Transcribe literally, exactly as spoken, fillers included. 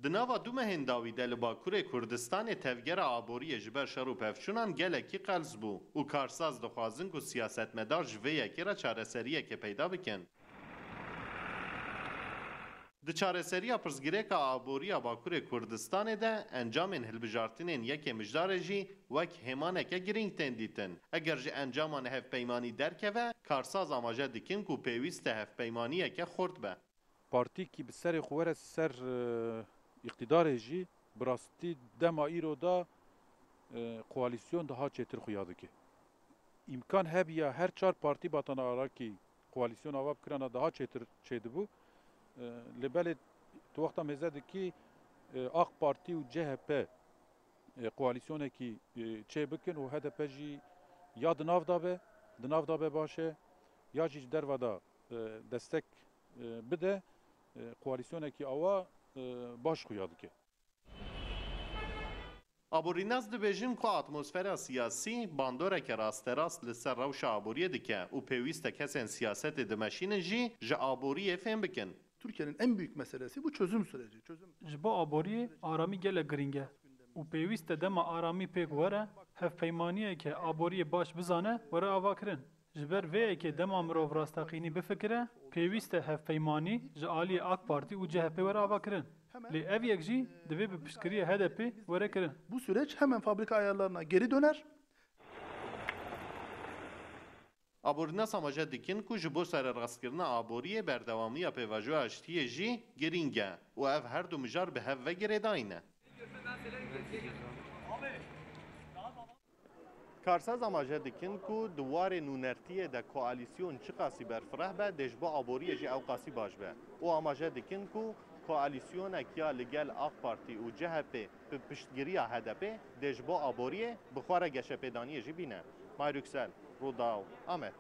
Di nava du mehên dawî de li Bakurê Kurdistanê tevgera aboriyê ji ber şer û pevçûnan gelekî qels bû û karsaz dixwazin ku siyasetmedar ji vê yekê re çareseriyekê peyda bikin. Di çareseriya pirsgirêka aboriya Bakurê Kurdistanê de encamên hilbijartinên yekê mijdarê jî wek hêmaneke girîng tên dîtin. Eger ji encaman hevpeymanî derkeve, karsaz amaje dikin ku pêwîst e hevpeymaniyeke xurt be. Partîkî bi serê xwe were ser, e, îqtîdarê jî bi rastî dema îro de, e, koalîsyon daha çêtir xuya dike. Îmkan hebiya her çar partî batana arakî koalîsyon ava bikirana daha çêtir çêdibû. E, lê belê tu wexta mêze dikî, e, AK Partî û C H P, e, koalîsyonekî, e, çê bikin û H D P jî ya di nav de be, di nav de be baş e, ya jî ji derve de, e, destek, e, bide, e, koalîsyonekî awa, e, baş xuya dike. Aborînas dibêjin ku atmosfera siyasî bandoreke rasterast li ser rewşa aboriyê dike û pêwîst e kesên siyasetê dimeşînin jî ji aboriyê fêm bikin. Türkiye'nin en büyük meselesi bu çözüm süreci. Çözüm Ji bo aboriyê aramî gelek girîng e û pêwîst e dema aramî pêk were, hevpeymaniyeke aboriyê baş bizane were avakirin. Ji ber vê yekê dema mirov rasteqînî bifikire, pêwîst e hevpeymanî ji aliyê AK Partî û C H P were avakirin. Lê ev yek jî divê bi piştgiriya H D P were kirin. Bu süreç hemen fabrika ayarlarına geri döner. Aborînas amaje dikin ku ji bo sererastkirina aboriyê berdewamiya pêvajoya aştiyê jî girîng e û ev her du mijar bi hev ve girêdayî ne. Karsaz amaje dikin ku di warê nûnertiyê de koalîsyon çiqasî berfireh be, dê ji bo aboriyê jî ewqasî baş be û amaje dikin ku koalîsyoneke ya li gel AK Partî û C H P bi piştgiriya H D P dê ji bo aboriyê bi xwe re geşepêdaniyê jî bîne. Mahir Yüksel, Rûdaw, Amed.